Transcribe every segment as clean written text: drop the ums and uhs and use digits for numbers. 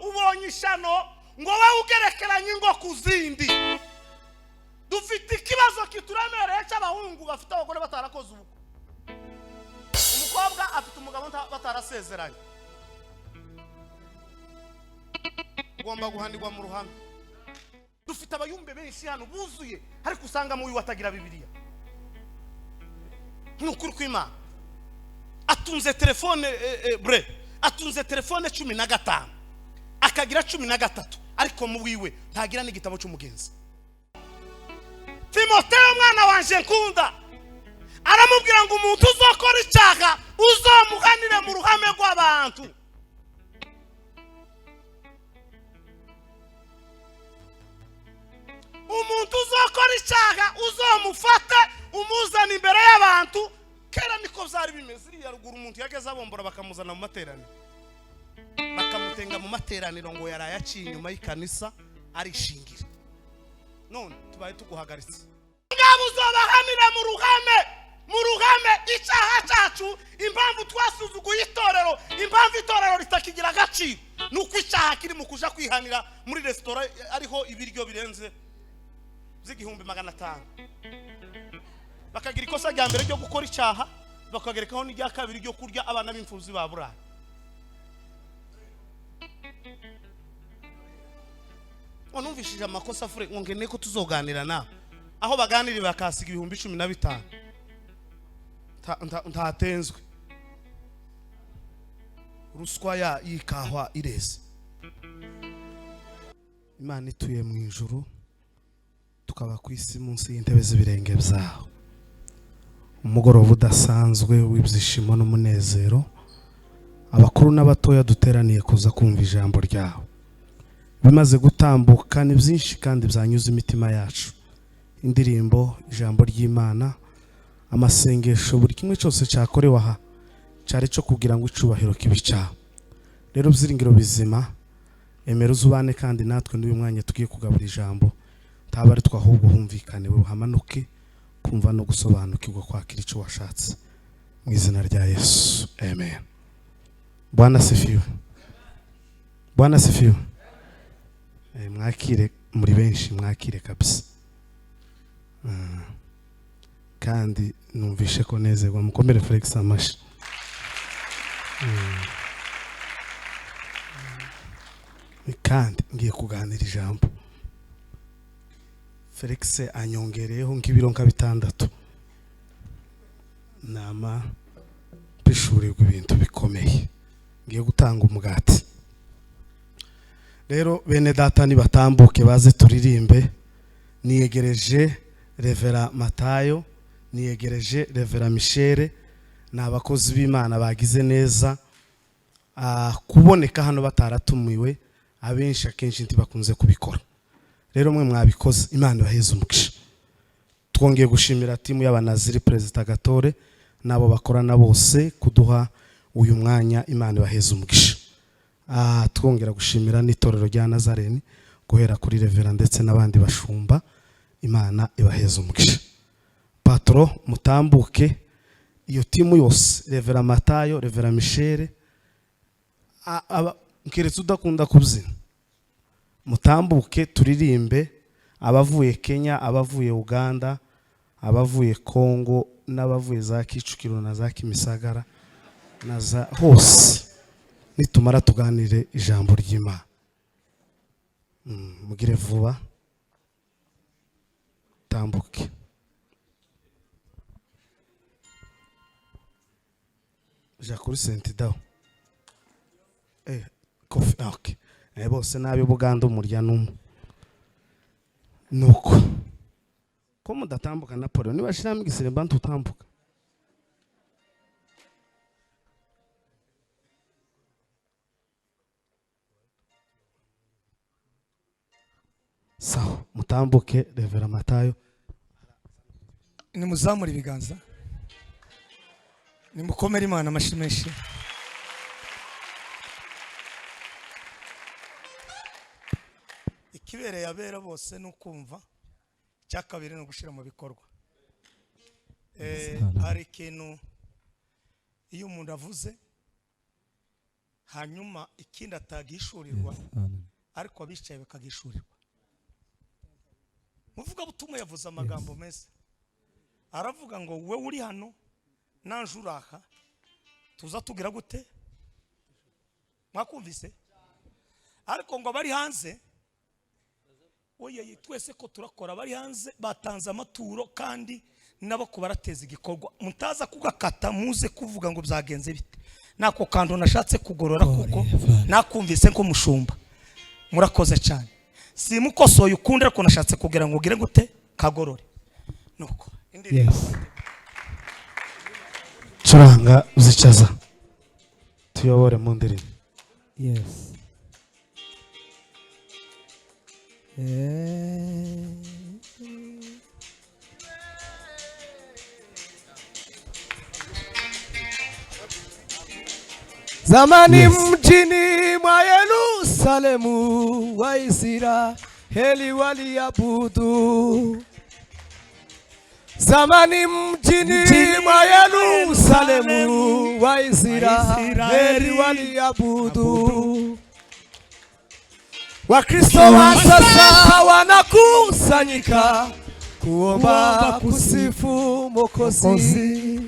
Ubonye ishano ngo wowe ugerekeranye ingo ku zindi. Dufite ikibazo kituremereye cy'abahungu bafite abagore batarakoze ubukwe. Umukobwa afite umugabo batarasezeranye, ugomba guhanirwa mu ruhame. Dufite abayumbe benshi hano buzuye, ariko usanga mu wiwe atagira Bibiliya. Ni ukuri kw'Imana. Atunze telefone bre, atunze telefone 15, akagira 13, ariko mu wiwe ntagira n'igitabo cy'umugenzi. Timoteyo, mwana wanje nkunda, aramubwira ngo umuntu uzokora icyaha uzomuhanire mu ruhame rw'abantu. Umuntu uzokora icyaha uzomufate umuzana imbere y'abantu. Kera niko byari bimeze. Iriya ruguru umuntu yageze abombora bakamuzana mu materaniro, bakamutenga mu materaniro ngo yaraye aciye inyuma y'ikanisa arishingira. None tubaye tuguhagaritse, ngabo uzobahanira mu ruhame, mu ruhame. Icyaha cyacu, impamvu twasuzuguye itorero, impamvu itorero ritakigira agaciro, ni uko icyaha kiri mu kuja kwihanira muri resitora ariho ibiryo birenze by'igihumbi 500, bakagira ikosa rya mbere ryo gukora icyaha, bakagerekaho n'irya kabiri ryo kurya abana b'imfubyi ba Burayi. Ngo numvishije amakosa fure, ngo nkeneye ko tuzoganira nawe. Aho baganiriye bakasiga 15,000, ntatenzwe ruswa ya yikahwa ireze. Imana ituye mu ijuru, tukaba ku isi munsi y'intebe z'ibirenge byawe. Umugoroba udasanzwe w'ibyishimo n'umunezero, abakuru n'abatoya duteraniye kuza kumva ijambo ryawe. Bimaze gutambuka ni byinshi kandi byanyuze imitima yacu: indirimbo, ijambo ry'Imana, amasengesho, buri kimwe cyose cyakorewe aha cyari cyo kugira ngo icubahiro kibe icyawe. Rero byiringiro bizima, emera uzubane kandi natwe n'uyu mwanya tugiye kugabura ijambo, ntaba ari twe ahubwo humvikane buhamanuke kumva no gusobanukirwa kwakira icyo washatse, mu izina rya Yesu, amen. Bwana sifiwe, Bwana sifiwe. Mwakire muri benshi, mwakire kabisa. Kandi numvishe ko nezerwa. Mukomere Felix amashi. Kandi ngiye kuganira ijambo, Felix anyongereyeho nk'ibiro nka 6, nama mpishurirwa ibintu bikomeye. Ngiye gutanga umugati. Rero bene data nibatambuke baze turirimbe. Niyegereje Revera Matayo, niyegereje Revera Michele, ni abakozi b'Imana bagize neza kuboneka hano bataratumiwe. Abenshi akenshi ntibakunze kubikora. Rero mwe mwabikoze, Imana ibaheze umugisha. Twongeye gushimira timu y'Abanaziri, Perezida Gatore n'abo bakorana bose kuduha uyu mwanya. Imana ibaheze umugisha. Twongera gushimira n'itorero rya Nazareni guhera kuri Revera ndetse n'abandi bashumba. Imana ibaheze umugisha. Patro, mutambuke, iyo timu yose, Revera Matayo, Revera Michele, keretse udakunda kubyina, mutambuke turirimbe. Abavuye Kenya, abavuye Uganda, abavuye Kongo n'abavuye za Kicukiro na za Kimisagara na za hose, nitumara tuganire ijambo ry'Imana. Mugire vuba, tambuke. Ja kuri sentidawo. Kofi, okay. Bose nabi Buganda umurya numwe. Nuko ko mudatambuka na Paul niba shiramo igiseremba ntutambuka. Sawa, mutambuke Revera Matayo. Nimuzamure ibiganza, nimukomere Imana amashyi menshi. Ikibereye abera bose ni ukumva, icya kabiri ni ugushyira mu bikorwa. Hari ikintu iyo umuntu avuze Hanyuma ikindi atagishurirwa, ariko abicaye bakagishurirwa. Muvuga butumwa yavuze amagambo meza, aravuga ngo we uri hano nanje uraha tuza tugira gute? Mwakumvise? Ariko ngo abari hanze, oye, twese ko turakora, abari hanze batanze amaturo kandi nabo ko barateza igikorwa, mutaza kugakata muze kuvuga ngo byagenze bite. Nako kantu nashatse kugorora kuko nakumvise ko mushumba. Murakoze cyane, simukosoye ukundi, ariko nashatse kugira ngo ugire gute kagorore. Nuko indirimbo. Curanga uzicaza tuyobore mu ndirimbo. Yes. Zamani mjini mwa Yerusalemu Waisraeli waliabudu. Zamani mjini mwa Yerusalemu Waisraeli waliabudu. Wakristo wa sasa wanakusanyika kuomba kusifu Mwokozi.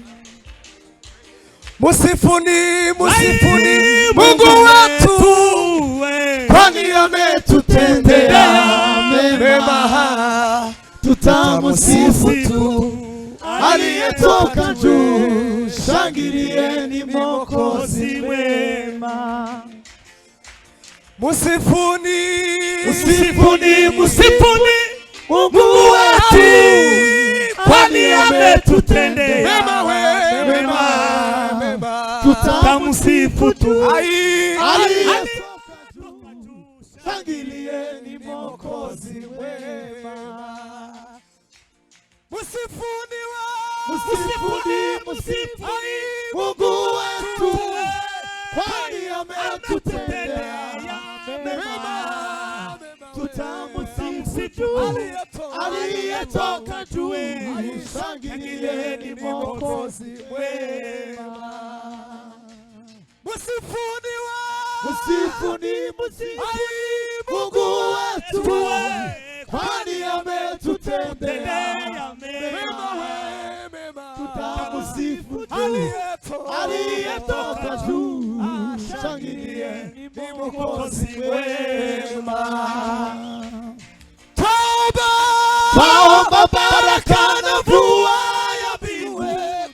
Musifuni, musifuni Mungu wetu, kwani ametutendea mema. Tutamusifu tu aliyetoka juu, shangilieni Mwokozi mwema. Musifuni, musifuni, musifuni Mungu wetu, kwani ametutendea mema. Mema. Tutamusifu tu aliyetoka juu, shangilieni Mwokozi mwema. Musifuni, musifuni, musifuni Mungu wetu, kwani ametutendea mema. Tutamusifu tu aliyetoka juu, shangilieni Mwokozi mwema. Musifuni, musifuni, musifuni Mungu wetu, kwani ametutendea mema. Tutamusifu tu aliyetoka juu, shangilieni Mwokozi mwema. Twaomba baraka na mvua ya mbingu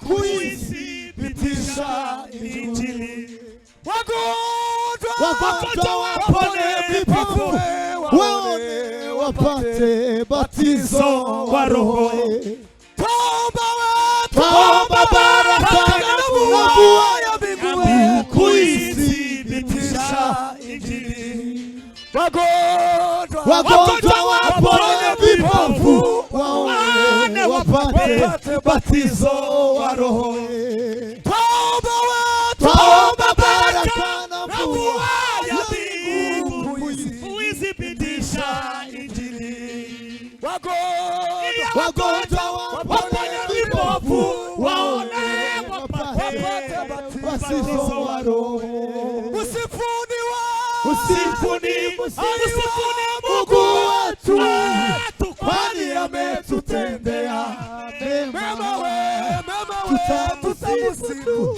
kuithibitisha Injili. Wagonjwa wapone, vipofu waone, wapate batizo wa Roho. Twaomba baraka na mvua ya mbingu kuithibitisha Injili. Wagonjwa wapone, vipofu waone, wapate batizo wa Roho. Twaomba baraka na mvua ya mbingu kuithibitisha Injili. Wagonjwa wapone, vipofu waone, wapate batizo wa Roho. Musifuni, musifuni, musifuni Mungu wetu, kwani ametutendea mema. Tutamusifu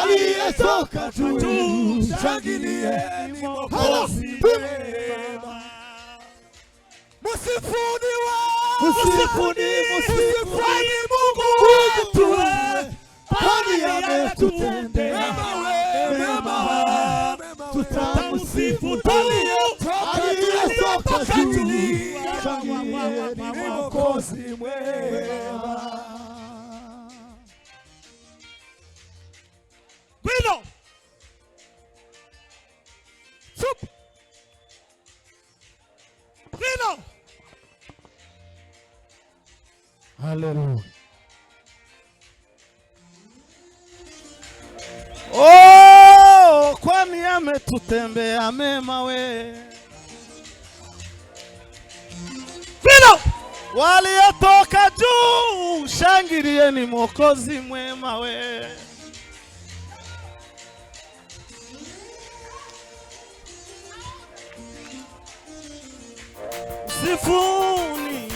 aliyetoka juu, shangilieni Mwokozi mwema. Musifuni, musifuni, musifuni Mungu wetu, kwani ametutendea mema. Tutamusifu aliyetoka juu, shangilieni Mwokozi mwema. Guido! Sup! Guido! Haleluya. Oh, kwani ametutembea mema we. Guido! Waliotoka juu, shangilieni Mwokozi mwema we. Msifuni,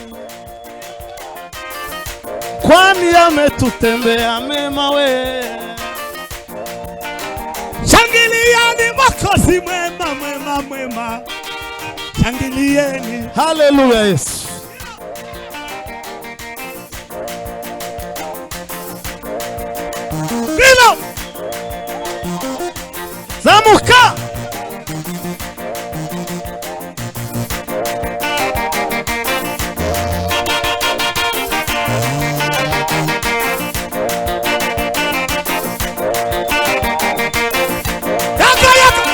kwani ametutendea mema we. Shangilieni Mwokozi mwema mwema mwema. Shangilieni. Haleluya Yesu. Bilo. Zamuka. Yaka yaka.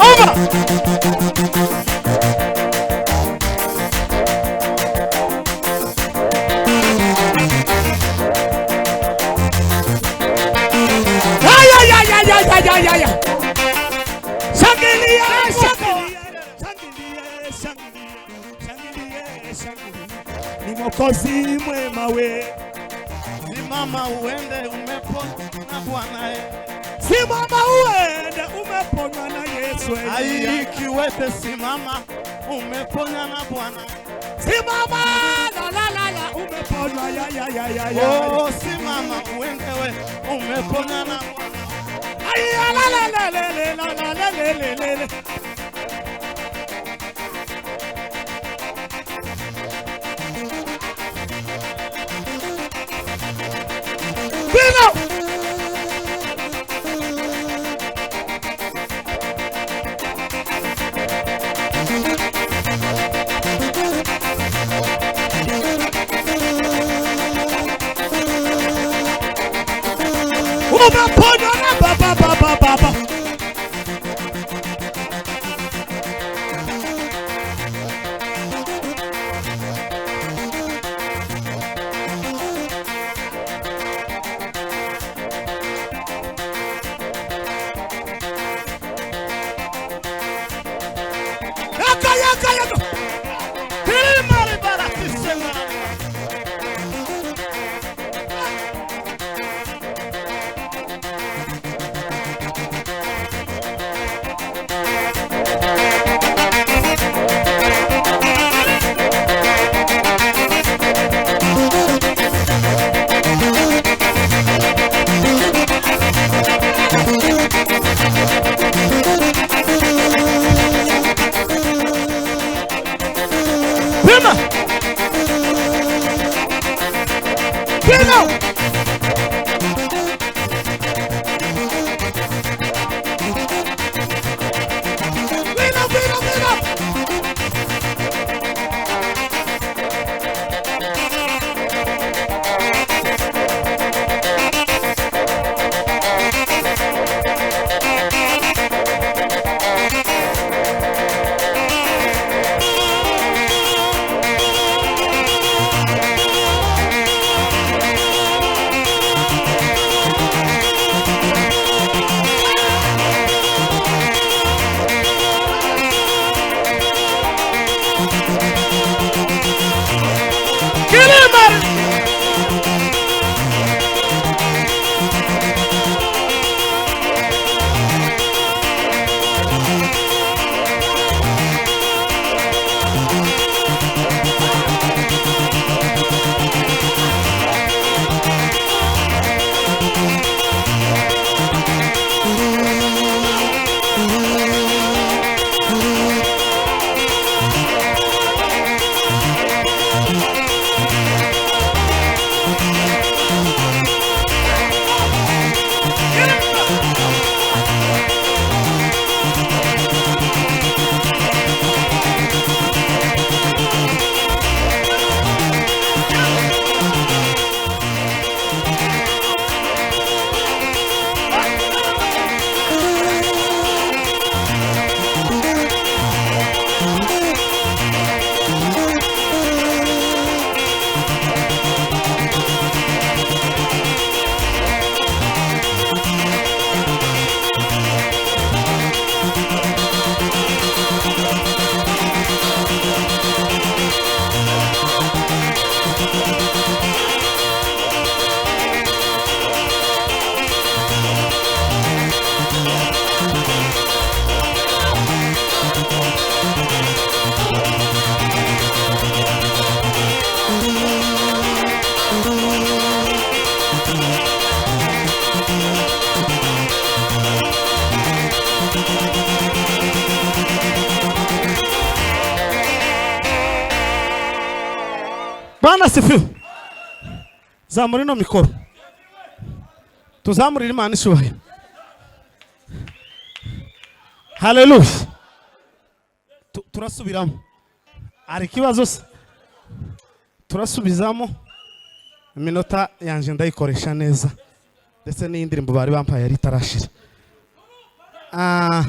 Over. Ay ay ay ay ay ay ay ay. Shangilia, shangilia, shangilia, shangilia, shangilia. Ni Mwokozi mwema we. Simama uende umeponywa na Bwana. Simama uende umeponywa na Yesu. Ai kiwete simama umeponywa na Bwana. Simama la la la la umeponywa ya ya ya ya ya. Oh, simama uende we umeponywa na Bwana. Ay la la la la la la la la la la la. Bino. Umeponywa na baba baba baba. Yaka yaka yaka. Kilimali baratisema. Pima. Pima. Pima, pima, pima. Kilima. Bwana asifiwe. Zamura ino mikoro, tuzamurire Imana icyubahiro. Haleluya. Turasubiramo, hari ikibazo se? Turasubizamo, iminota yanje ndayikoresha neza, ndetse n'iyi ndirimbo bari bampaye yari itarashira. Ah,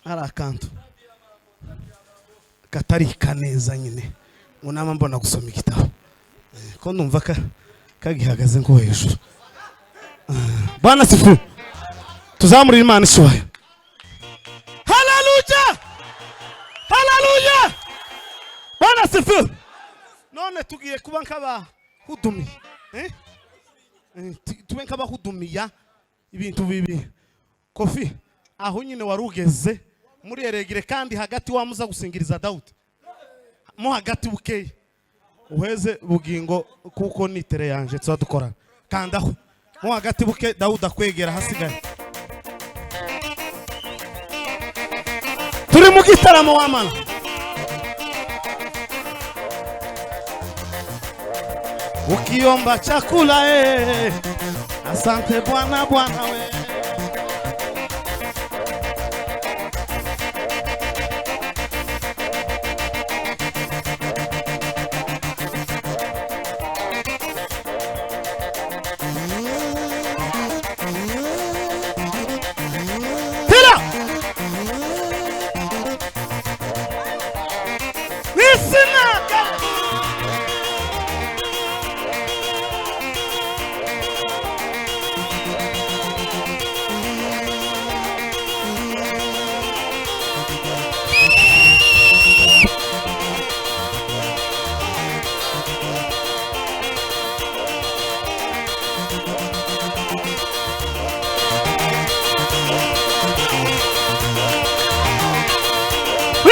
hari akantu katarika neza nyine ngo nama mbona gusoma igitabo. Ko ndumva kagihagaze nko hejuru. Ah, Bwana asifiwe. Tuzamurire Imana icyubahiro. Haleluya, haleluya. Bwana asifiwe. None tugiye kuba nk'abahudumiye, eh? Tube nk'abahudumiya ibintu bibi. Kofi, aho nyine wari ugeze muri eregire, kandi hagati wamuza gusingiriza Dawudi mo hagati bukeye uheze bugingo, kuko nitere yanje tuba dukorana. Kandaho mo hagati buke, Dawudi akwegera hasigaye. Turi mu gitaramo w'amana. Ukiomba chakula, asante Bwana, Bwana we. Tira! Nisinaka!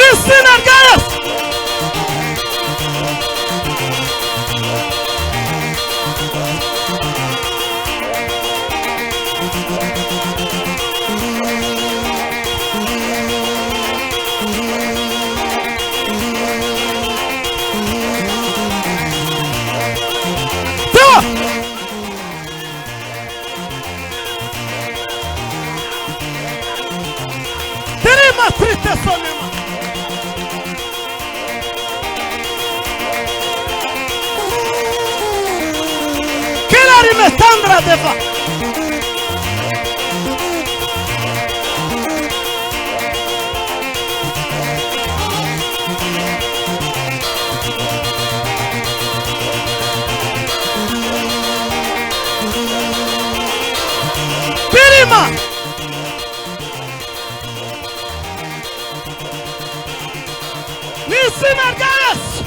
Izina rya Yesu. Tewa! Terima trite sonema. Kelari metandra deva. Pirima. N'izina rya Yesu.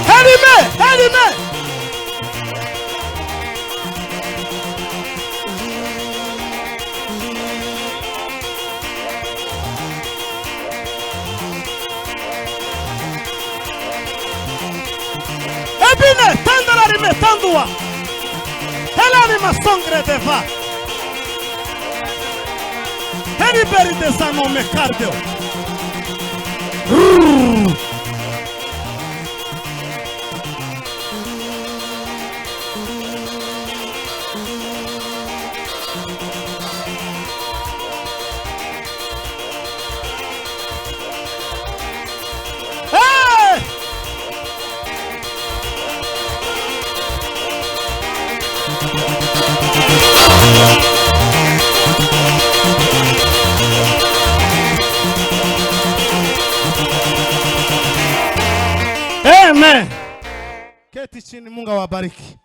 Helime, helime. Ebine, tandararime, tandua. Helalima songre deva. Heriberi de sanome cardeo. Rrrr. Hey! Amen. Keti chini, Mungu awabariki.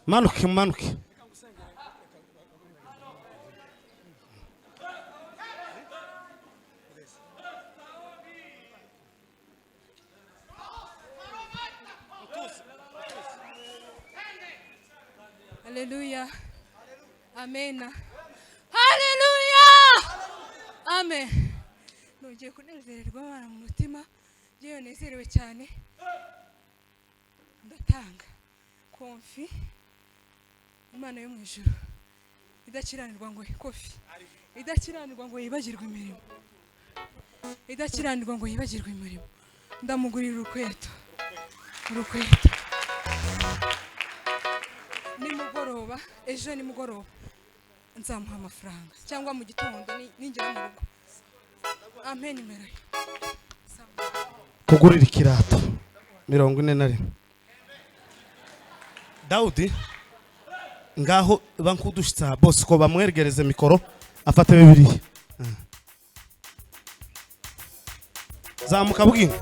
Manuke, manuke. Haleluya. Amena. Haleluya. Amen. Nongeye kunezererwa abana mu mutima, ngewe nezerewe cyane. Ndatanga. Kofi, Imana yo mu ijuru idakiranirwa ngo, Kofi, idakiranirwa ngo yibagirwe imirimo, idakiranirwa ngo yibagirwe imirimo. Ndamugurira urukweto, urukweto nimugoroba, ejo nimugoroba nzamuha amafaranga, cyangwa mu gitondo ningera mu rugo ampe nimero ye. Kugurira ikirato 41. Dawudi, ngaho bankudushitsa Bosco, bamwegereze mikoro afate Bibiliya. Zamuka bwingo.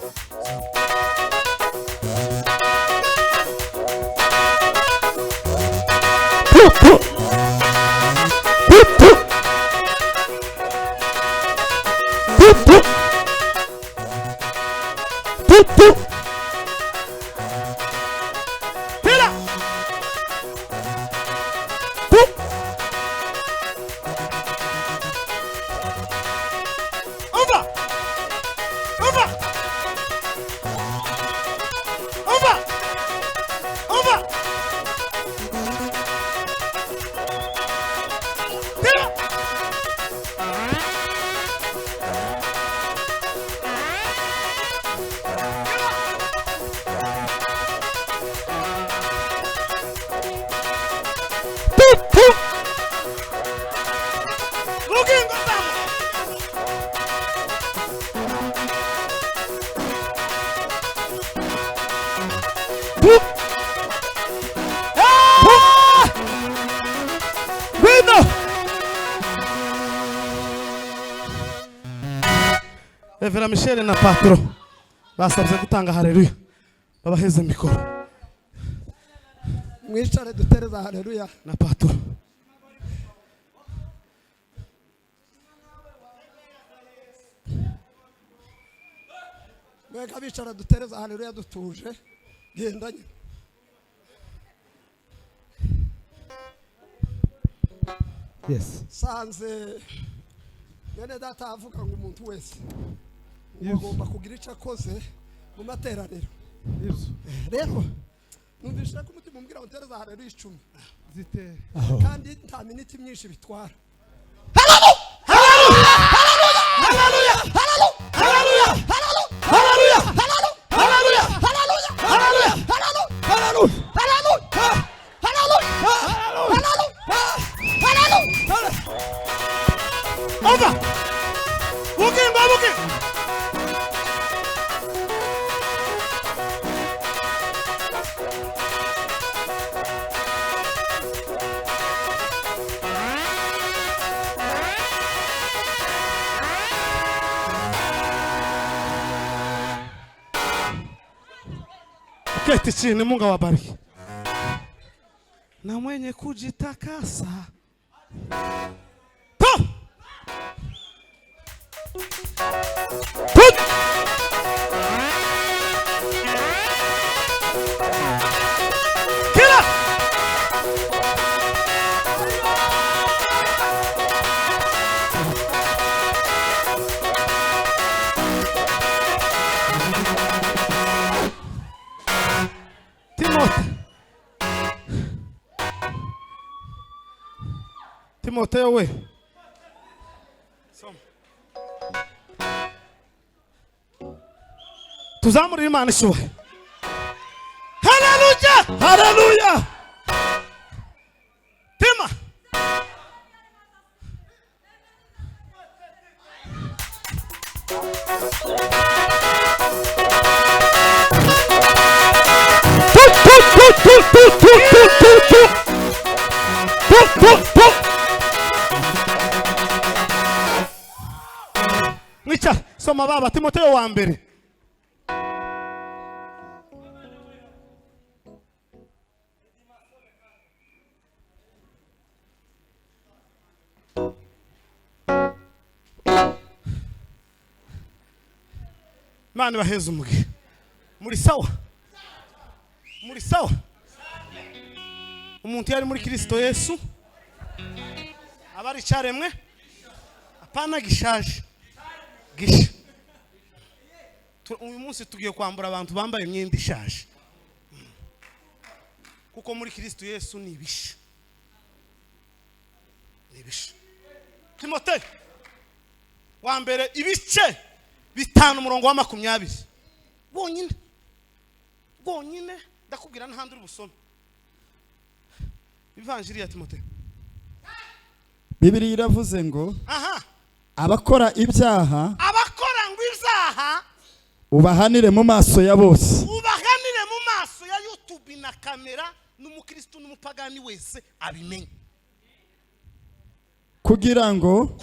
Pu, pu. Pu, pu. Pu, pu. Pu, pu. Tira. Pu. Umva. Umva. Umva. Umva. Tira. Pu, pu. Bugingo zamu. Pu. Ah! Ngwino. Revera Michel na Patro basabye gutanga haleluya, babaheze mikoro. Mwicare dutereza haleluya. Na Patro. Mweka bicara dutereza haleluya dutuje. Gendanye. Yes. Sanze bene data avuga ngo umuntu wese agomba kugira icyo akoze mu materaniro. Rero numvise ko umutima umbwira ngo ntereza haleluya 10. Zite. Kandi nta miniti myinshi bitwara. Haleluya! Haleluya! Haleluya! Haleluya! Haleluya! Haleluya! Haleluya! Umva! Bugingo, bugingo! Keti chini, Mungu awabariki. Na mwenye kujitakasa. To! Put! Kila! Timote. Timoteo we. Soma. Tuzamurire Imana ishuwe. Haleluya! Haleluya! Tima. Tu, tu, tu, tu, tu, tu, tu, tu, tu. Tu, tu, tu. Mwica, soma baba Timoteo wa mbere. Imana ibaheze umugisha. Muri sawa? Muri sawa? Umuntu yari muri Kristo Yesu aba ari icyaremwe, apana gishaje, gisha. Uyu munsi tugiye kwambura abantu bambaye imyenda ishaje. Kuko muri Kristo Yesu ni ibisha, ni ibisha. Timoteyo wa mbere ibice 5 umurongo wa 20 wonyine wonyine, ndakubwira n'ahandi uri busome. Ivanjiri ya Timoteyo. Bibiliya iravuze ngo aha abakora ibyaha, abakora ngo ibyaha ubahanire mu maso ya bose, ubahanire mu maso ya YouTube na kamera, n'umukristo n'umupagani wese abimenye, kugira ngo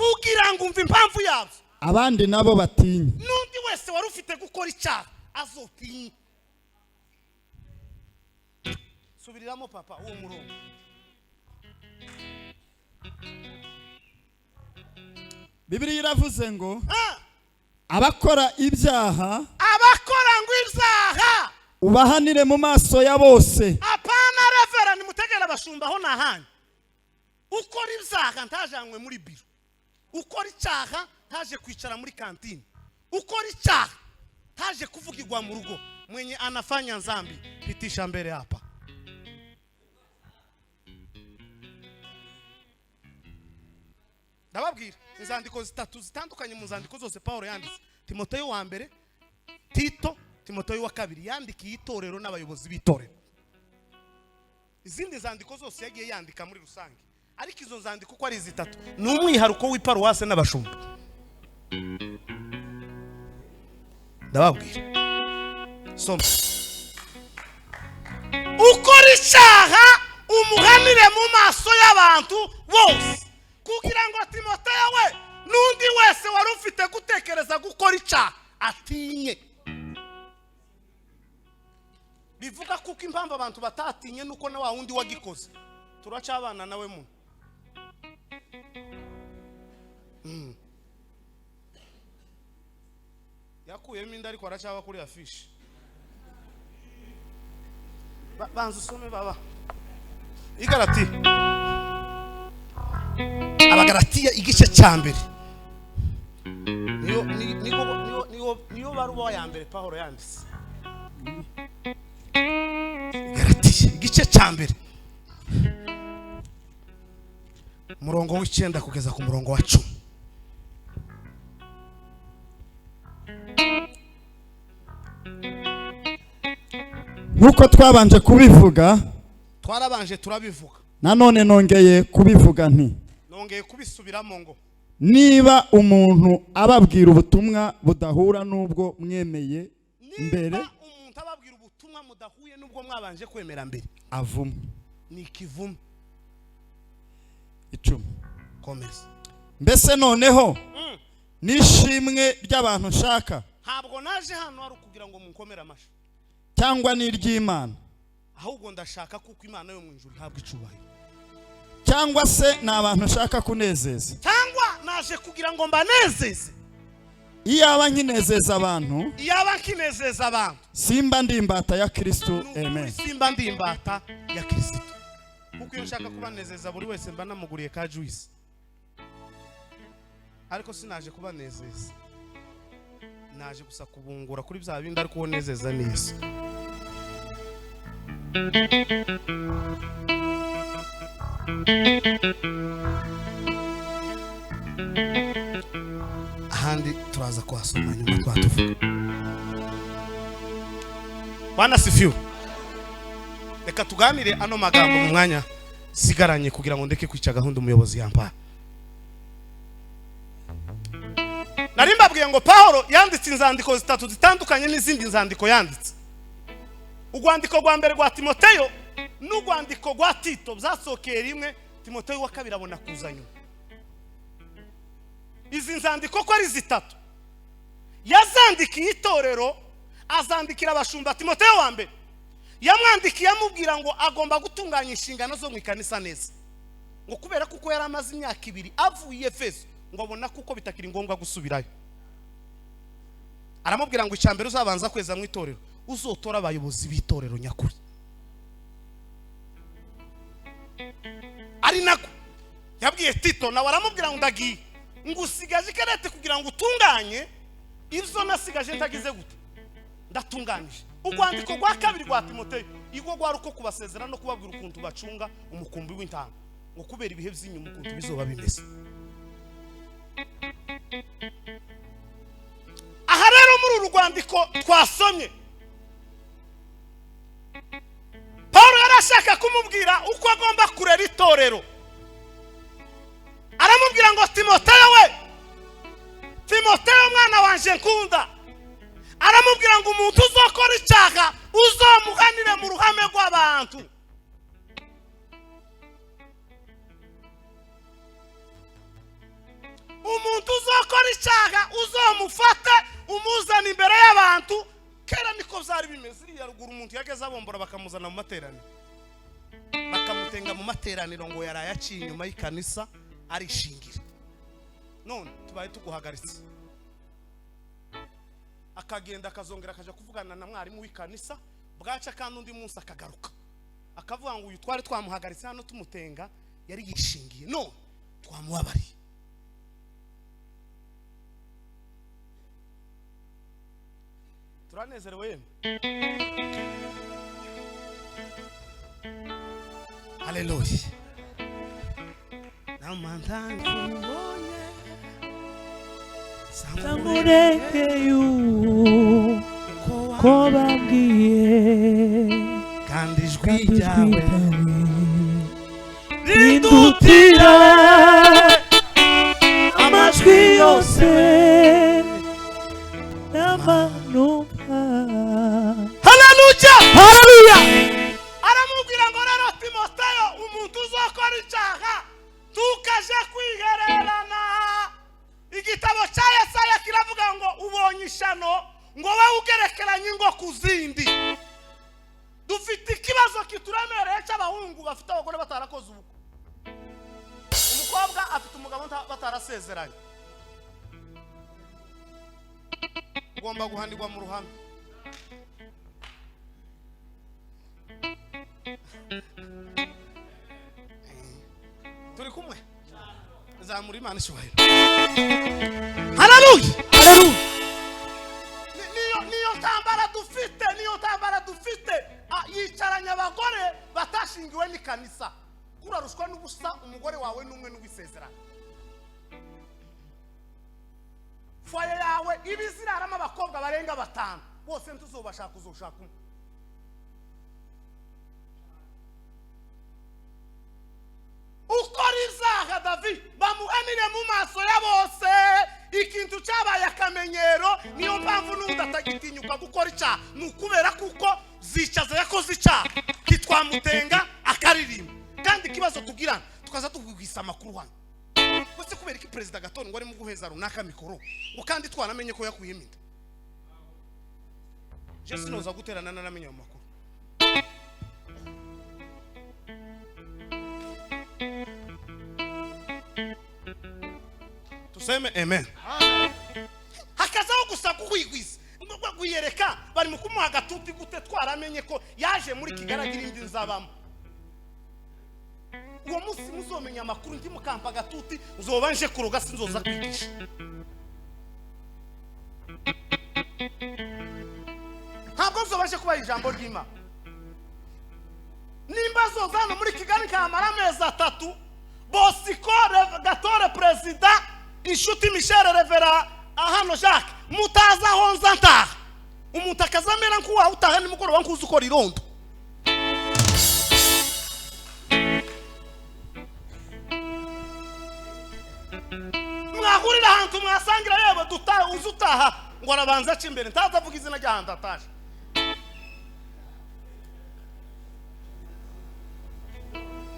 umve impamvu yabyo, abandi nabo batinye. N'undi wese wari ufite gukora icyaha azotinye. Subiriramo papa uwo murongo. Bibiliya iravuze ngo abakora ibyaha, abakora ngo ibyaha ubahanire mu maso ya bose. Apana revera, nimutegere abashumba aho nahanyu. Ukora ibyaha ntajanywe muri biro, ukora icyaha ntaje kwicara muri kantine, ukora icyaha ntaje kuvugirwa mu rugo. Mwenye anafanya nzambi pitisha mbere hapa. Ndababwira inzandiko zitatu zitandukanye mu nzandiko zose Paulo yanditse: Timoteyo wa mbere, Tito, Timoteyo wa kabiri. Yandikiye itorero n'abayobozi b'itorero. Izindi nzandiko zose yagiye yandika muri rusange, ariko izo nzandiko uko ari zitatu ni umwihariko w'iparuwase n'abashumba. Ndababwira, soma. Ukora icyaha umuhanire mu maso y'abantu bose, kugira ngo Timoteyo we n'undi wese wari ufite gutekereza gukora icyaha atinye. Bivuga kuko impamvu abantu batatinye nuko na wa wundi wagikoze turacabana nawe muno. Yakuyemo inda ariko aracaba kuri afishi. Banza usome baba. Igarati Abagalatiya igice cya mbere niyo baruwa ya mbere Paulo yanditse. Galatiya igice cya mbere umurongo w'9 kugeza ku murongo wa 10. Nkuko twabanje kubivuga, twarabanje turabivuga, nanone nongeye kubivuga nti, nongeye kubisubiramo ngo niba umuntu ababwira ubutumwa budahura n'ubwo mwemeye mbere, niba umuntu ababwira ubutumwa mudahuye n'ubwo mwabanje kwemera mbere, avumwe. Ni ikivume. 10. Komeza. Mbese noneho nishimwe ry'abantu nshaka, ntabwo naje hano ari ukugira ngo munkomere amashyi, cyangwa n'iry'Imana, ahubwo ndashaka kuko Imana yo mu ijuru ihabwa icubahiro, cyangwa se ni abantu nshaka kunezeza, cyangwa naje kugira ngo mbanezeze. Iyaba nkinezeza abantu, iyaba nkinezeza abantu, simba ndi imbata ya Kristo. Amen. Simba ndi imbata ya Kristo. Kuko iyo nshaka kubanezeza buri wese mba namuguriye ka juice, ariko sinaje kubanezeza, naje gusa kubungura kuri bya bindi, ariko ubonezeza ni Yesu. Ahandi turaza kuhasoma nyuma twatuvuga. Bwana sifiwe. Reka tuganire ano magambo mu mwanya sigaranye kugira ngo ndeke kwica gahunda umuyobozi yampaye. Nari mbabwiye ngo Paulo yanditse inzandiko zitatu zitandukanye n'izindi nzandiko yanditse. Urwandiko rwa mbere rwa Timoteyo n'urwandiko rwa Tito byasokeye rimwe, Timoteyo wa kabiri abona kuza nyuma. Izi nzandiko ko ari zitatu yazandikiye itorero, azandikira abashumba. Timoteyo wa mbere yamwandikiye amubwira ngo agomba gutunganya inshingano zo mu ikanisa neza, ngo kubera kuko yari amaze imyaka 2 avuye Efeso, ngo abona kuko bitakiri ngombwa gusubirayo. Aramubwira ngo icya mbere uzabanza kweza mu itorero, uzotora abayobozi b'itorero nyakuri. Ari nako yabwiye Tito, nawe aramubwira ngo ndagiye ngo usigaje ikarete kugira ngo utunganye ibyo nasigaje ntagize gute, ndatunganije. Urwandiko rwa kabiri rwa Timoteyo igwo rwari uko kubasezera no kubabwira ukuntu bacunga umukumbi w'intama, ngo kubera ibihe by'inyuma ukuntu bizoba bimeze. Aha rero muri uru rwandiko twasomye, Paul yari ashaka kumubwira uko agomba kurera itorero. Aramubwira ngo Timoteyo we, Timoteyo mwana wanje nkunda, aramubwira ngo umuntu uzokora icyaha uzomuhanire mu ruhame rw'abantu. Umuntu uzokora icyaha uzomufate umuzana imbere y'abantu. Kera niko byari bimeze, iriya ruguru umuntu yageze abombora bakamuzana mu materaniro, bakamutenga mu materaniro ngo yaraye aciye inyuma y'ikanisa arishingira. None tubaye tuguhagaritse. Akagenda akazongera akaja kuvugana na mwarimu w'ikanisa, bwaca kandi undi munsi akagaruka akavuga ngo uyu twari twamuhagaritse hano tumutenga yari yishingiye, none twamubabariye. Turanezerewe yemwe. Haleluya. Namantangubonye Samureke ko babwiye, kandi ijwi ryawe rindutira amajwi yose n'amanumva. Haleluya. Haleluya. Aramubwira ngo rero Timoteyo, umuntu uzokora icyaha tukaje kwihererana. Igitabo cya Yesaya kiravuga ngo ubonye ishano ngo wowe ugerekeranye ingo ku zindi. Dufite ikibazo kituremereye cy'abahungu bafite abagore batarakoze ubukwe. Umukobwa afite umugabo batarasezeranye, ugomba guhanirwa mu ruhame. Turi kumwe, zamura Imana icyubahiro. Haleluya. Haleluya. Niyo ntambara dufite, niyo ntambara dufite. Yicaranye abagore batashingiwe n'ikanisa. Kurarushwa n'ubusa umugore wawe n'umwe n'uwisezerano. Foye yawe ibiziraramo abakobwa barenga 5, bose ntuzobashaka, uzoshaka umwe. Ukora ibyaha David bamuhanire mu maso ya bose. Ikintu cyabaye akamenyero, niyo mpamvu n'undi atagitinyuka gukora icyaha, ni ukubera kuko zicaza yakoze icyaha kitwamutenga akaririmba. Kandi ikibazo tugirana tukaza tugwisa amakuru hano, ese kubera iki perezida Gatoni ngo arimo guheza runaka mikoro ngo kandi twaramenye ko yakuyemo inda? Je sinoza guterana naramenye ayo makuru. Tuseme amen. Hakazaho gusa kukwigwiza gwiyereka bari mu kumuha agatuti gute twaramenye ko yaje muri Kigali agira indi nzabamo. Uwo munsi muzomenya amakuru ndi mukampa agatuti, nzoba nje kuroga sinzoza kwigisha. Ntabwo nzoba nje kubaha ijambo ry'Imana. Nimba zoza hano muri Kigali nkamara amezi 3, Bosiko Gatore perezida, inshuti Michel Revera hano Jacques, mutaza aho nza ntaha. Umuntu akazamera nk'uwawe utaha nimugoroba nkuzi ukora irondo. Mwahurira ahantu mwasangira yewe dutaha, uzi utaha ngo arabanza aca imbere, ntaza avuga izina ry'ahantu ataje.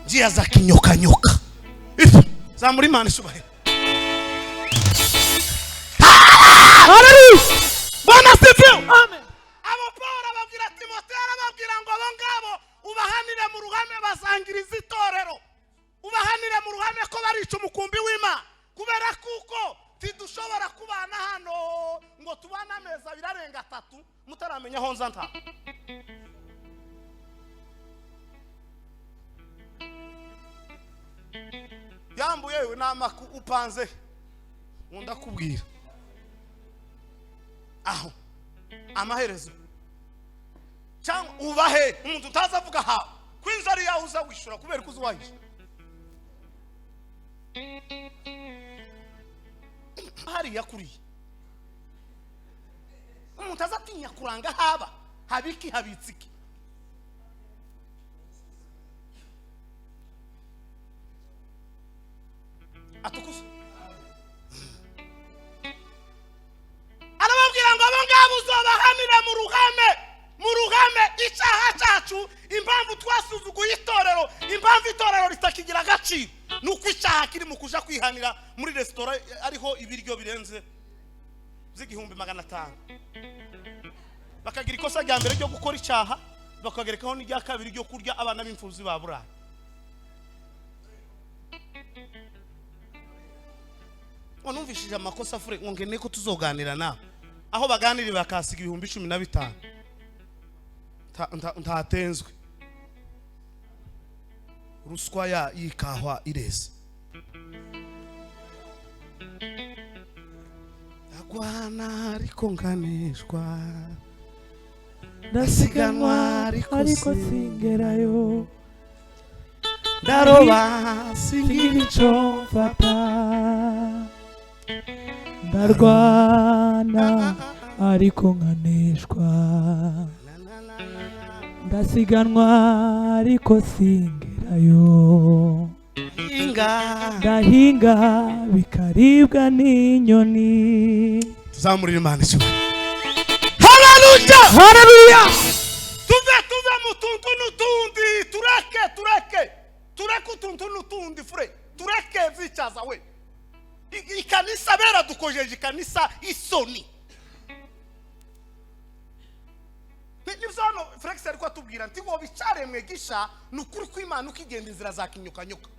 Njia za kinyokanyoka. Zamura Imana icyubahiro. Haleluya. Bwana asifiwe. Amen. Abo Paul ababwira Timoteyo, arababwira ngo abo ngabo ubahanire mu ruhame basangiriza itorero, ubahanire mu ruhame ko barica umukumbi w'Imana, kubera kuko tidushobora kubana hano ngo tubane amezi 2 arenga 3 mutaramenya aho nza ntaha. Yambuye we namaku upanze nkunda kubwira aho amaherezo Cyangwa ubahe umuntu utaza avuga ha kwinzu ari yawe uza wishura kubera ko uzuwahisha hariya kuriye. Umuntu azatinya kuranga haba habiki habitsiki. Atukuza arababwira ngo abo ngabo uzobahanira mu ruhame, mu ruhame. Icyaha cyacu, impamvu twasuzuguye itorero, impamvu itorero ritakigira agaciro, ni uko icyaha kiri mu kuja kwihanira muri resitora ariho ibiryo birenze 1500. Bakagira ikosa rya mbere ryo gukora icyaha, bakagerekaho n'irya kabiri ryo kurya abana b'imfubyi ba Burayi. Numvishije amakosa fure ngo nkeneye ko tuzoganira nawe. Aho baganiriye bakasiga 15,000. Ntatenzwe. Ruswa ya yikahwa ireze. Ndagwana ariko nkaneshwa, Ndasiganwa ariko singerayo, ndaroba singira ico mfata, ndarwana ariko nkaneshwa, ndasiganwa ariko singerayo, ndahinga bikaribwa n'inyoni. Tuzamurira Imana icyubahiro. Haleluya! Haleluya! Tuve mu tuntu n'utundi, tureke tureke utuntu n'utundi fure, tureke vyicaza we. Ikanisa bera dukojeje ikanisa isoni. Nibyo hano Felix ariko atubwira nti ngo bicaremwe gisha ni ukuri kw'Imana ukigenda inzira za kinyukanyuka.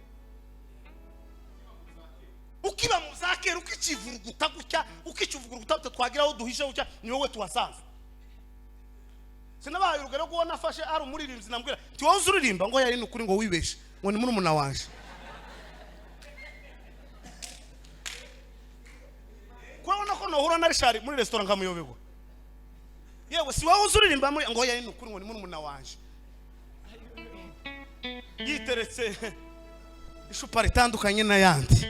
Ukiba mu zakera ukikivuruguta gutya, ukikivuruguta twagira aho duhishe gutya, ni wowe tuhasanze. Sinabaye urugero rwo nafashe ari umuririmbyi nambwira nti wowe uzuririmba ngo yari nukuri ngo wibeshe ngo ni murumuna wanje. Kubona ko nohura na Richard muri restaurant nkamuyobegwa. Yewe si wowe uzuririmba muri ngo yari nukuri ngo ni murumuna wanje. Yiteretse ishupa ritandukanye n'ayandi.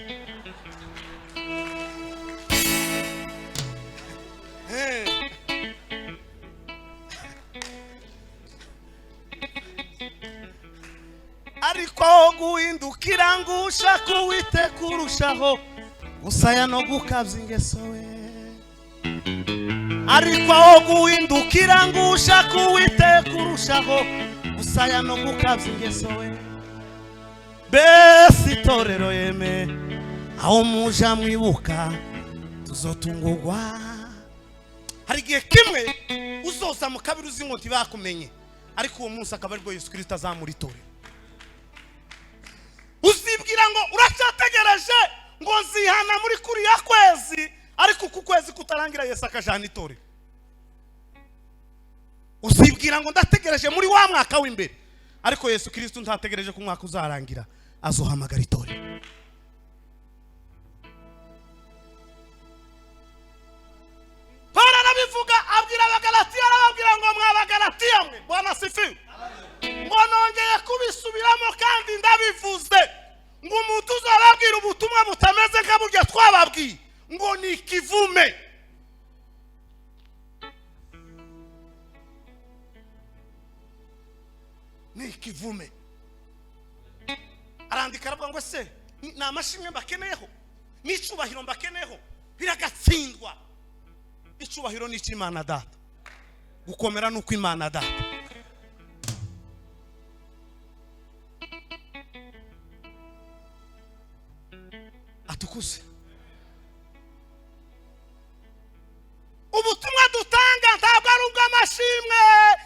Ariko guhindukira ngusha kuwite kurushaho gusaya no gukabya ingeso we. Ariko guhindukira ngusha kuwite kurushaho gusaya no gukabya ingeso we. Besi itorero yeme aho muja mwibuka tuzotungurwa. Hari igihe kimwe uzoza mu kabiri uzi ngo ntibakumenye, ariko uwo munsi akaba aribwo Yesu Kristo azamura itorero. Uzibwira ngo uracyategereje ngo nzihana muri kuriya kwezi, ariko uku kwezi kutarangira Yesu akajana itorero. Uzibwira ngo ndategereje muri wa mwaka w'imbere, ariko Yesu Kristo ntategereje ko umwaka uzarangira, azohamagara itorero. Paulo arabivuga abwira Abagalatiya, arababwira ngo mwa Bagalatiya mwe, Bwana sifiwe, ngo nongeye kubisubiramo kandi ndabivuze ngo umuntu uzababwira ubutumwa butameze nka burya twababwiye ngo ni ikivume. Ni ikivume. Arandika aravuga ngo se ni amashimwe mbakeneyeho, n'icubahiro mbakeneyeho, biragatsindwa. Icubahiro ni icy'Imana Data, gukomera ni ukw'Imana Data. Atukuze. Ubutumwa dutanga ntabwo ari ubw'amashimwe,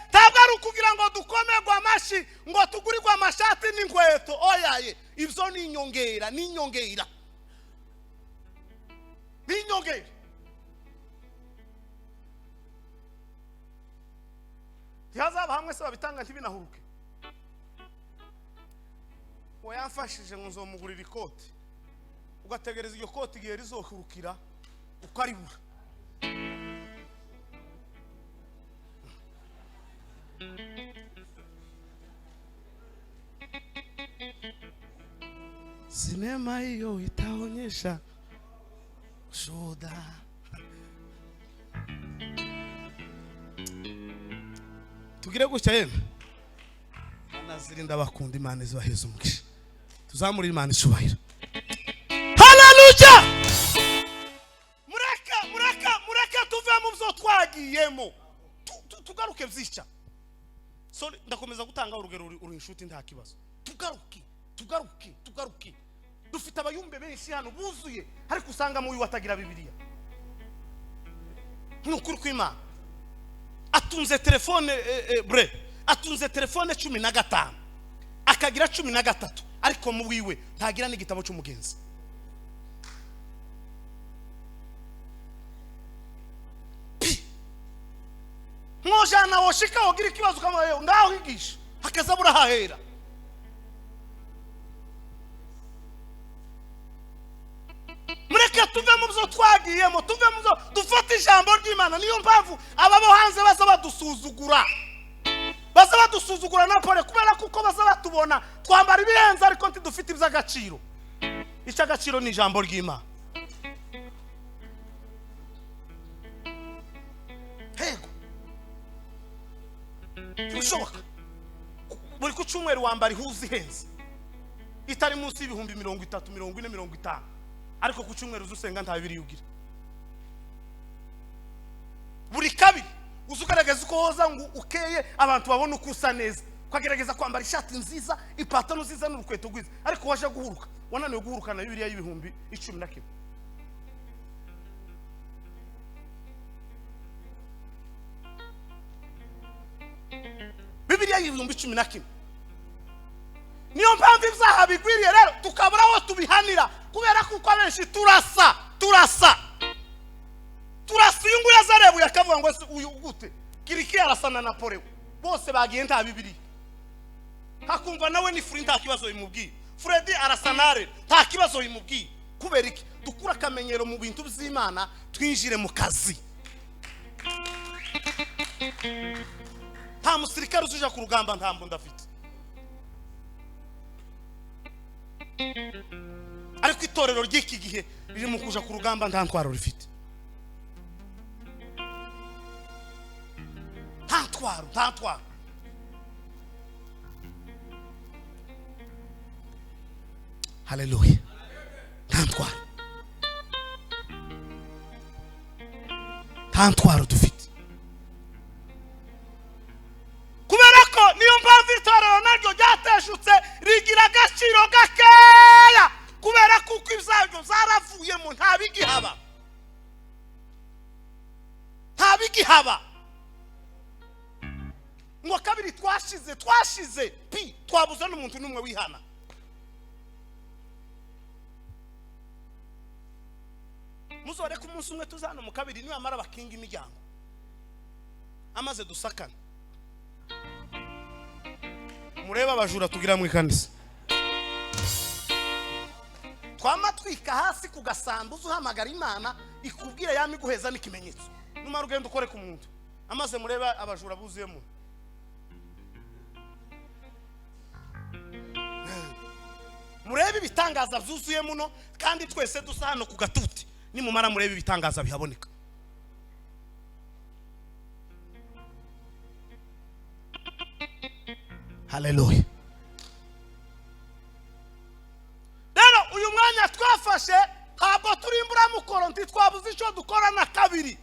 ntabwo ari ukugira ngo dukomerwe amashyi ngo tugurirwe amashati n'inkweto. Oyaye, ibyo ni inyongera, ni inyongera, ni inyongera. Ntihazaba hamwe se babitanga ntibinahuruke. Uwo yamfashije ngo nzomugurira ikoti, ugategereza iryo koti igihe rizohurukira ukaribura. Sinema hiyo itaonyesha ushuhuda. Tugire gutya yemwe. Nazirinda bakunda Imana izibaheza umugisha. Tuzamure Imana icubahiro. Haleluya! Mureka mureka mureka tuve mu byo twagiyemo. Tugaruke byica. Sorry, ndakomeza gutanga urugero, uri inshuti nta kibazo. Tugaruke, tugaruke, tugaruke. Dufite abayumbe benshi hano buzuye, ariko usanga mu watagira Bibiliya. Ni ukuri kw'Imana. Atunze telefone bre, atunze telefone 15, akagira 13, ariko mu wiwe ntagira n'igitabo cy'umugenzi. Mwojana woshika wogira ikibazo kama ngaho higisha hakazabura hahera. Mureke tuve mu byo twagiyemo, tuve mu byo dufate ijambo ry'Imana. Niyo mpamvu ababo hanze baza badusuzugura, baza badusuzugura na pole, kubera kuko baza batubona twambara ibihenze ariko ntidufite iby'agaciro. Icy'agaciro ni ijambo ry'Imana. Hego ntibishoboka. Buri ku cyumweru wambara ihuza ihenze itari munsi y'ibihumbi 30, 40, 50, ariko ku cyumweru uzusenga nta bibiri ugira. Buri kabiri uzugaragaza uko woza ngo ukeye abantu babone uko usa neza, ukagerageza kwambara ishati nziza, ipataro nziza n'urukweto rwiza, ariko waje guhuruka wananiwe guhurukana Bibiliya y'ibihumbi 11. Bibiliya y'ibihumbi 11. Niyo mpamvu ibyaha bigwiriye rero tukabura aho tubihanira, kubera kuko abenshi turasa turasa turasa. Uyu nguyu azarebuye akavuga ngo uyu gute kiriki arasana na Napoleon, bose bagiye nta Bibiliya. Hakumva nawe ni furi nta kibazo bimubwiye, Freddy arasanare nta kibazo bimubwiye. Kubera iki? Dukura akamenyero mu bintu by'Imana twinjire mu kazi. Nta musirikare uzuja ku rugamba nta mbunda afite, ariko itorero ry'iki gihe riri mu kuja ku rugamba nta ntwaro rifite. Nta ntwaro, nta ntwaro. Haleluya. Nta ntwaro, nta ntwaro dufite. Kubera ko niyo mpamvu itorero naryo ryateshutse rigira agaciro gakeya, kubera kuko ibyago byaravuyemo nta bigihaba, nta bigihaba. Ngo kabiri twashize, twashize pi, twabuze n'umuntu n'umwe wihana. Muzore ko umunsi umwe tuzana mu kabiri niba bakinga imiryango amaze dusakana, mureba abajura tugira mu ikanisa, twamatwika hasi ku gasambuza uhamagara Imana ikubwira yami guheza n'ikimenyetso, numara ugenda ukore ku muntu amaze mureba abajura buzuyemo. Murebe ibitangaza byuzuye muno, kandi twese dusa hano ku gatuti. Nimumara murebe ibitangaza bihaboneka. Haleluya. Rero uyu mwanya twafashe ntabwo turi imburamukoro, ntitwabuze icyo dukora na kabiri.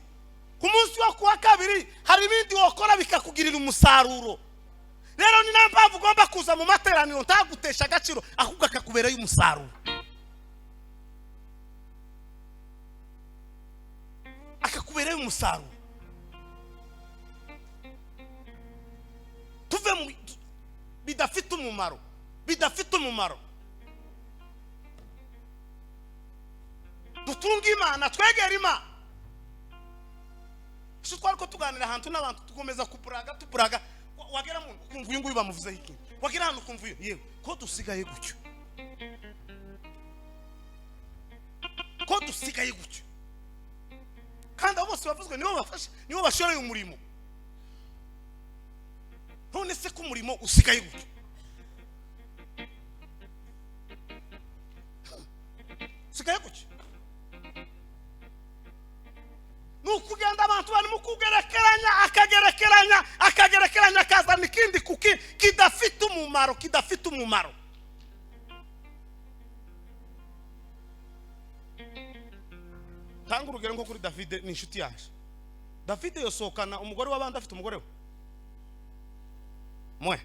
Ku munsi wo kuwa kabiri hari ibindi wakora bikakugirira umusaruro. Rero ni nayo mpamvu ugomba kuza mu materaniro ntagutesha agaciro, ahubwo akakuberayo umusaruro, akakuberayo umusaruro. Tuve mu bidafite umumaro, bidafite umumaro. Dutunge Imana, twegere Imana. Si twari ko tuganira ahantu n'abantu tukomeza kupuraga tupuraga, wagera mu ukumva uyu nguyu bamuvuzeho ikintu, wagera hano ukumva uyu, yewe ko dusigaye gutyo, ko dusigaye gutyo. Kandi abo bose bavuzwe nibo bafashe, nibo bashoreye umurimo. None se ko umurimo usigaye gutyo? Sigaye gutya ni ukugenda abantu barimo kugerekeranya, akagerekeranya, akagerekeranya, akazana ikindi kuki kidafite umumaro, kidafite umumaro. Tanga urugero nko kuri Davide, ni inshuti yaje. Davide yosohokana umugore w'abandi afite umugore we mwe.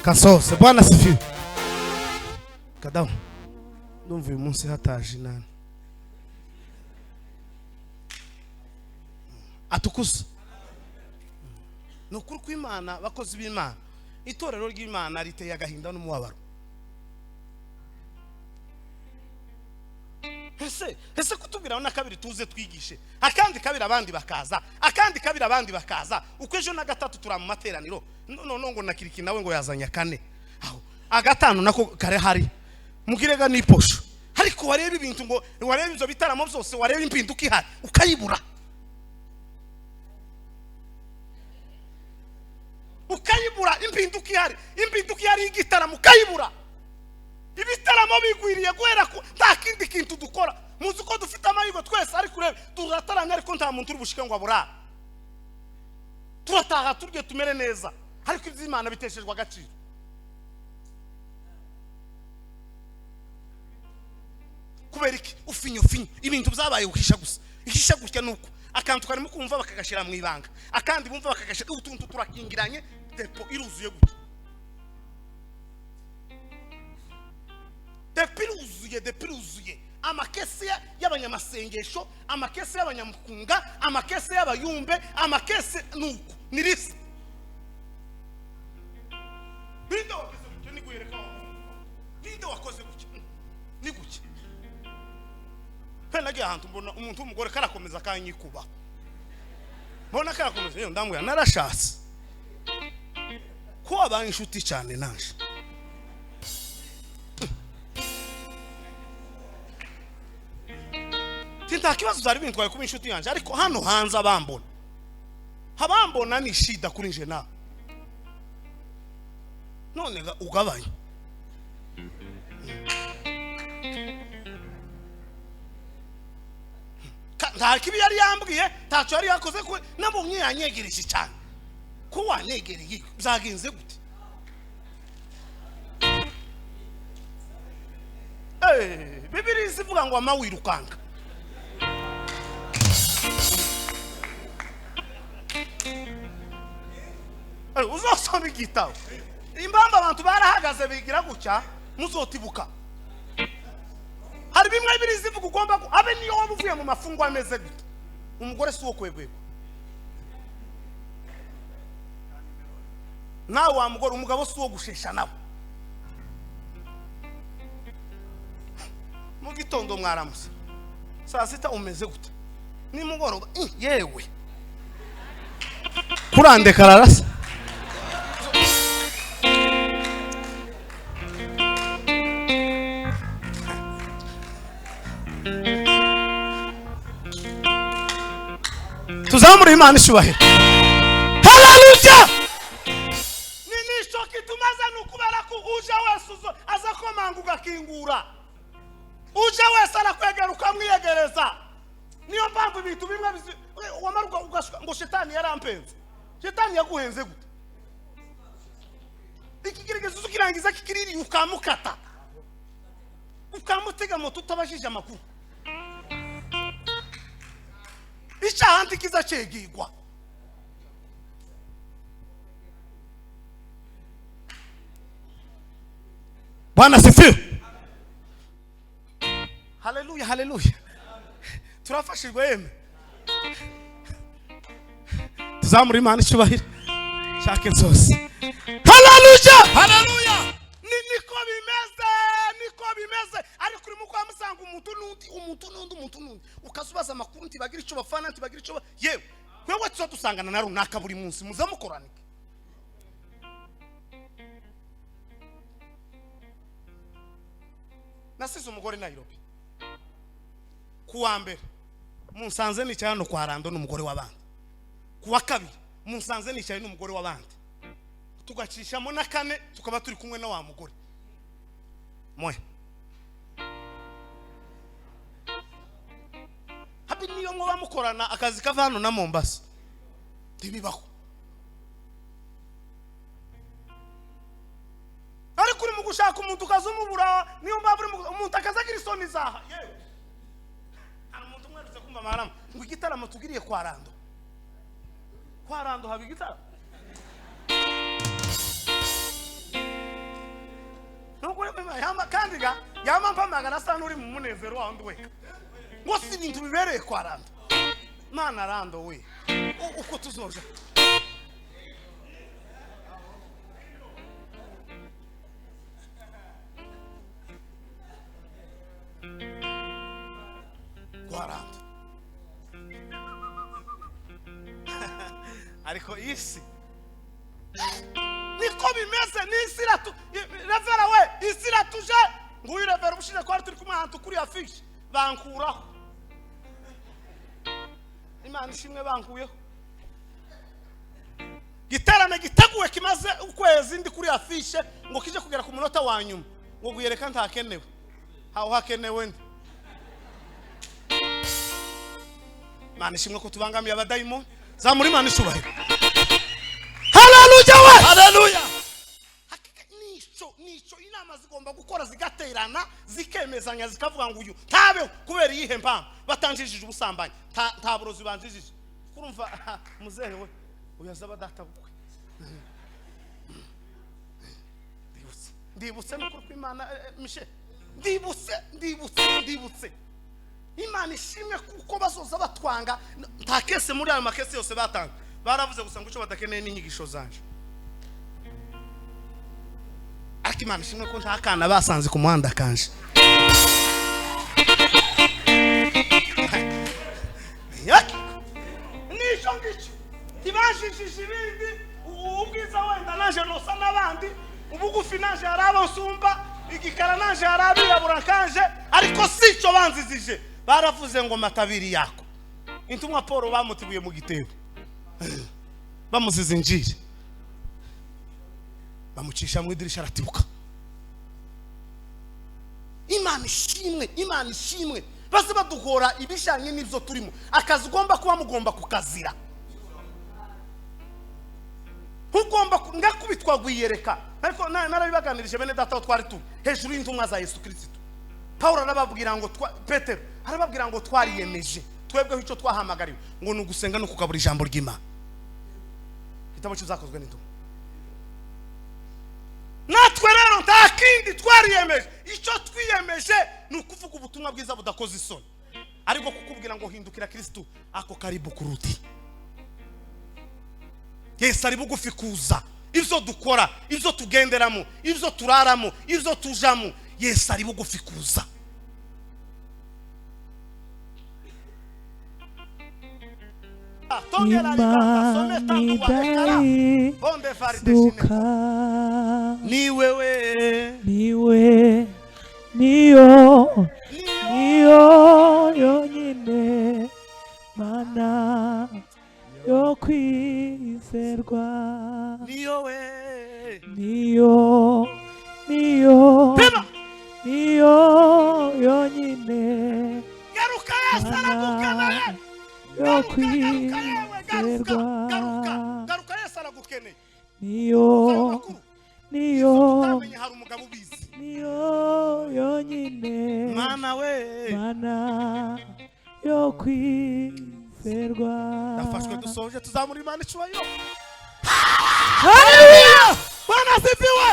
Kasose, Bwana sifiwe. Kadamu, ndumva uyu munsi hataje inani atukuza. Ni ukuri kw'Imana, bakozi b'Imana, itorero ry'Imana riteye agahinda n'umubabaro. Ese kutubwira na kabiri tuze twigishe, akandi kabiri abandi bakaza, akandi kabiri abandi bakaza, uko ejo na gatatu turi mu materaniro, none ngo nakiriki nawe ngo yazanye kane, aho agatanu nako kare hari mugirega n'iposho. Ariko wareba ibintu ngo wareba ibyo bitaramo byose, wareba impinduka ihari ukayibura, ukayibura. Impinduka ihari, impinduka ihari y'igitaramo ukayibura. Ibitaramo bigwiriye guhera ku nta kindi kintu dukora. Muzi ko dufite amahirwe twese, ariko urebe turataramye, ariko nta muntu uri bushike ngo aburare. Turataha turye tumere neza, ariko iby'Imana biteshejwe agaciro. Kubera iki? Ufinyo finyo ibintu byabaye uhisha gusa, ihisha gutya nuko akantu karimo kumva bakagashira mu ibanga, akandi bumva bakagashira utuntu turakingiranye, depo iruzuye gutya, depo iruzuye, depo iruzuye. Amakesi y'abanyamasengesho, amakesi y'abanyamukunga, amakesi y'abayumbe, amakesi nuko ni risi. Ninde wakoze gutya? Ni guhereka ninde wakoze gutya? Ni gutya. Nagiye ahantu mbona umuntu w'umugore karakomeza akanyikuba, mbona karakomeza, yewe ndamubwira narashatse ko wabaye inshuti cyane naje. Nta kibazo byari bintwaye kuba inshuti yanjye, ariko hano hanze abambona, abambona ni shida kuri nje nawe. None ugabanye. Nta kibi yari yambwiye, ntacyo yari yakoze, nabonye yanyegereje cyane. Ko wanegereye byagenze gute? Bibiri zivuga ngo amawirukanga. Uzosoma igitabo. Imbamba abantu barahagaze bigira gutya, muzotibuka. Hari bimwe bibiri zivuga ugomba abe niyo waba uvuye mu mafungo ameze gute. Umugore si uwo kwegwegwa. Nawe wa mugore, umugabo si uwo gushesha nawe. Mu gitondo mwaramutse, saa sita umeze gute, nimugoroba yewe kurandeka ararasa. Tuzamure Imana icyubahiro. Haleluya! Ni nisho kitumaze nukubera ko uje wese aza komanga ugakingura. Uje wese arakwegera ukamwiyegereza. Niyo mpamvu ibintu bimwe wamaruka ugashuka ngo shetani yarampenze. Shetani yaguhenze gute? Ikigeragezo ukirangiza kikiriri ukamukata, ukamutega moto utabajije amakuru. Icyaha ntikiza cyegigwa. Bwana sifiwe. Haleluya, haleluya. Turafashijwe yeme. Tuzamure Imana icyubahiro. Shaka insozi. Haleluya, haleluya. Niko bimeze, niko bimeze. Ariko urimo kwa musanga umuntu n'undi, umuntu n'undi, umuntu n'undi, ukazubaza amakuru ntibagira icyo bafana, ntibagira icyo yewe. Wewe tuzo dusangana na runaka buri munsi muzamukoranike. Nasize umugore Nairobi kuwa mbere, munsanze nicaye hano kwa Rando n'umugore w'abandi. Kuwa kabiri munsanze nicaye n'umugore w'abandi, tugacishamo na kane tukaba turi kumwe na wa mugore mwe. Habi niyo mwoba mukorana akazi kava hano na Mombasa, ntibibaho. Ariko uri mu gushaka umuntu ukazumubura, niyo mpamvu umuntu akazagira isoni zaha. Yewe, hari umuntu umwe aherutse kumva amarama ngo igitaramo tugiriye kwa Rando. Kwa Rando haba igitaramo? Kandi ga yamampamagara asa n'uri mu munezero wa wundi we, ngo si ibintu bibereye kwa Rando. Mana Rando we, uko tuzoja kwa Rando. Ariko isi niko bimeze, n'isi iratu revera we, isi iratuje. Nguyu revera ubushize twari turi kumwe ahantu kuri afishe, bankuraho. Imana ishimwe bankuyeho. Giterane giteguwe kimaze ukwezi ndi kuri afishe, ngo kije kugera ku munota wa nyuma ngo guyereka ntakenewe. Hawo hakenewe ndi. Imana ishimwe ko tubangamiye abadayimoni. Zamura Imana ishubahiro. Haleluya we! Haleluya! Nico inama zigomba gukora zigaterana zikemezanya zikavuga ngo uyu ntabeho kubera iyihe mpamvu batanjijije ubusambanyi, nta burozi banjijije. Kurumva muzehe we uyazaba data bukwe. Ndibutse n'ukuri kw'Imana Michel, ndibutse. Imana ishimwe kuko bazoza batwanga. Nta kese muri ayo makese yose batanga, baravuze gusa ngo icyo badakeneye n'inyigisho zanje. Ariko Imana ishimwe ko nta kana basanze ku muhanda kanje. Nico ngicyo ntibajijije ibindi. Ubwiza wenda naje nosa n'abandi, ubugufi naje hari abo nsumba, igikara naje hari abirabura kanje, ariko si icyo banzizije. Baravuze ngo matabiri yako. Intumwa Paul bamutibuye mu gitebo, bamuziza injiri, bamucisha mu idirisha aratibuka. Imana ishimwe, Imana ishimwe. Base baduhora ibijanye n'ibyo turimo. Akazi ugomba kuba mugomba kukazira. Ugomba ngakubitwa gwiyereka. Ariko narabibaganirije bene data aho twari turi hejuru y'intumwa za Yesu Kristo. Paul arababwira ngo Petero arababwira ngo twariyemeje twebweho icyo twahamagariwe ngo ni ugusenga no kugabura ijambo ry'Imana. Igitabo cy'Ibyakozwe n'Intumwa. Natwe rero nta kindi twariyemeje, icyo twiyemeje ni ukuvuga ubutumwa bwiza budakoze isoni, ariko kukubwira ngo hindukira Kristo ako karibu kuruti. Yesu ari bugufi kuza. Ibyo dukora, ibyo tugenderamo, ibyo turaramo, ibyo tujamo, Yesu ari bugufi kuza. Ni wewe, niwe, niyo, niyo yonyine Mana yo kwizerwa. Niyo we, niyo, niyo, niyo yonyine garuka Yesu aragukeneye. yo kwizerwa. Garuka Yesu aragukeneye. Niyo, niyo, hari umugabo ubizi. niyo yonyine Mana we, Mana yo kwizerwa. Ndafashwe dusoje tuzamura Imana icubahiro. Haleluya! Bwana asifiwe.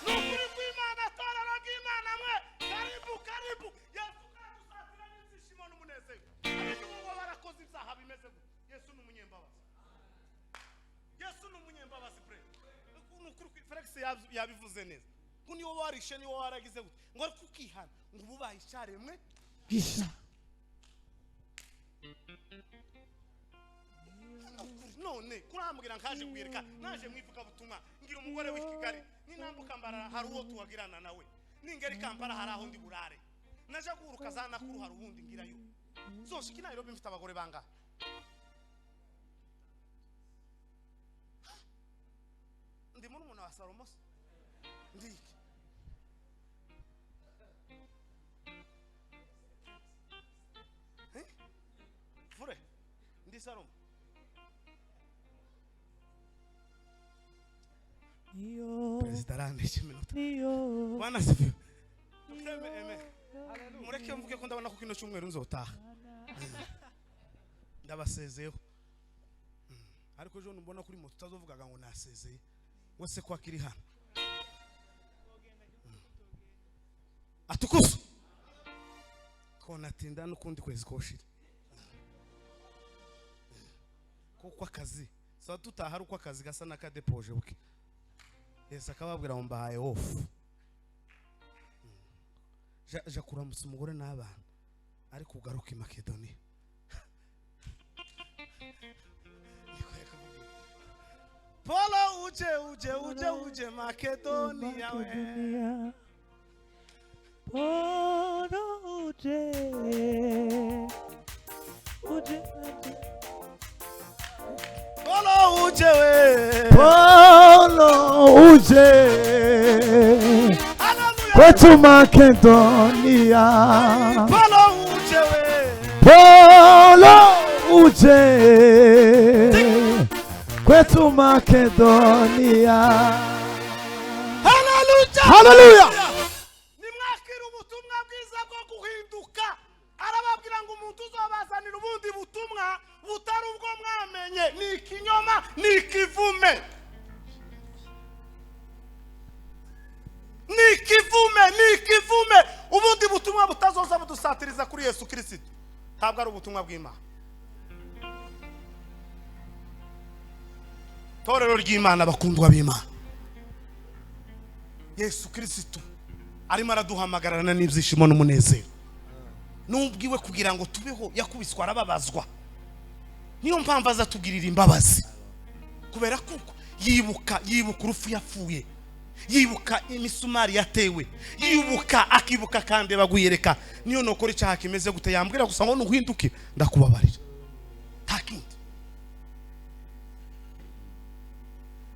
Nukuri kw'Imana, torero ry'Imana mwe, karibu karibu. Yesu kadusatira n'ibyishimo n'umunezero. Abandi bo barakoze ibyaha bimeze gutya. Yesu ni umunyembabazi. Yesu ni umunyembabazi pre. Nukuri Felix yabivuze neza. Ngo niwo warishe, niwo waragize gute, ngo ariko ukihana ngo ububaye icyaremwe Gisha. None kurambwira nkaje kwireka naje mwivuga butumwa ngira umugore w'i Kigali ninambuka mbarara hari uwo tuwagirana nawe Ningera i Kampala hari aho ndi burare. Naja guhuruka za Nakuru hari ubundi ngirayo. Zoshika i Nairobi mfite abagore bangahe? Ndi murumuna wa Salomo se? Ndi iki? Eh? Fure, ndi Salomo. Perezida arandesha iminota. Bwana asifiwe. Eme, eme. Mureke mvuge ko ndabona ko kino cyumweru nzotaha. Ndabasezeyeho. Ariko ejo mbona kuri moto utazovugaga ngo nasezeye. Wese ko akiri hano. Atukufu. Konatinda n'ukundi kwezi koshira. Kuko akazi saba tutaha ari uko akazi gasa n'akadepoje buke. Yesu akababwira ngo mbahaye off. Ja kuramutsa umugore n'abana ariko ugaruka i Makedoniya. Polo uje uje uje uje Makedoniya we. Polo uje uje Polo uje we. Polo uje kwetu Makedonia. Polo uje we. Polo uje kwetu Makedonia. Haleluya. Haleluya. Nimwakira ubutumwa bwiza bwo guhinduka. Arababwira ngo umuntu uzobazanira ubundi butumwa butari ubwo mwamenye ni ikinyoma, ni ikivume. Ni ikivume, ni ikivume. Ubundi butumwa butazoza budusatiriza kuri Yesu Kristo ntabwo ari ubutumwa bw'Imana. Torero ry'Imana, bakundwa b'Imana, Yesu Kristo arimo araduhamagarana n'ibyishimo n'umunezero. Nubwiwe kugira ngo tubeho yakubiswa arababazwa. Niyo mpamvu azatugirira imbabazi, kubera kuko yibuka urupfu yapfuye, yibuka imisumari yatewe, yibuka akibuka kandi baguyereka. Niyo nokora icyaha kimeze gute yambwira gusa ngo nuhinduke ndakubabarira, nta kindi,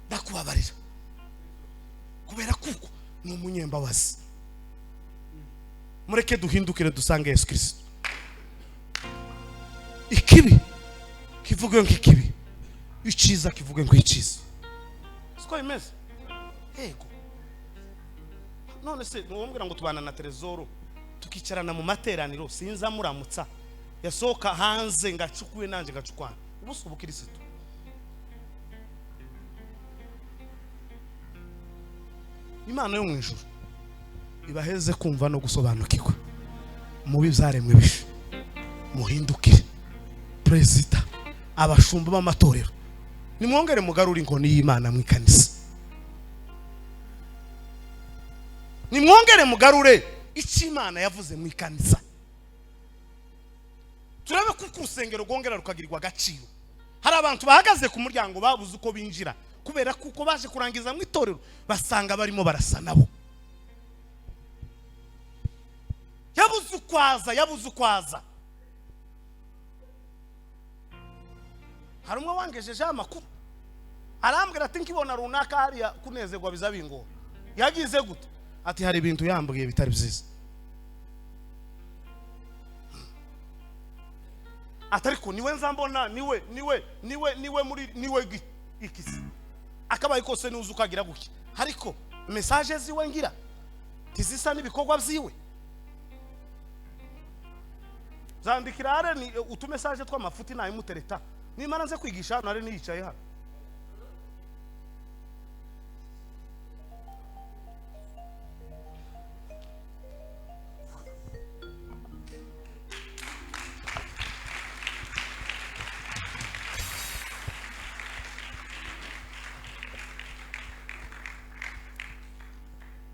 ndakubabarira, kubera kuko ni umunyembabazi. Mureke duhindukire dusange Yesu Kristo. Ikibi kivuge nk'ikibi, icyiza kivuge nk'icyiza. Siko bimeze? Yego. None se nuwombwira ngo tubana na Trezoro tukicarana mu materaniro, sinza muramutsa yasohoka hanze ngacukuye nanje ngacukwana. Ubu si ubukirisitu. Imana yo mu ijuru ibaheze kumva no gusobanukirwa mubi byaremwe bishe. Muhindukire. Perezida, abashumba b'amatorero, nimwongere mugarure inkoni y'Imana mu ikanisa. Nimwongere mugarure icyo Imana yavuze mu ikanisa. Turabe kuko urusengero rwongera rukagirirwa agaciro. Hari abantu bahagaze ku muryango babuze uko binjira kubera kuko baje kurangiza mu itorero basanga barimo barasa nabo. Yabuze ukwaza, yabuze ukwaza. Hari umwe wangejeje amakuru arambwira ati nkibona runaka hariya kunezerwa bizabingora. Yagize gute? Ati hari ibintu yambwiye bitari byiza. Atariko niwe nzambona, niwe niwe niwe niwe muri niwe ikisi akabaye kose nuza ukagira gutya, ariko message ziwe ngira tizisa n'ibikorwa byiwe. Zandikira are ni utumessage tw'amafuti nayo mutereta. Nimara nze kwigisha hano are niyicaye hano.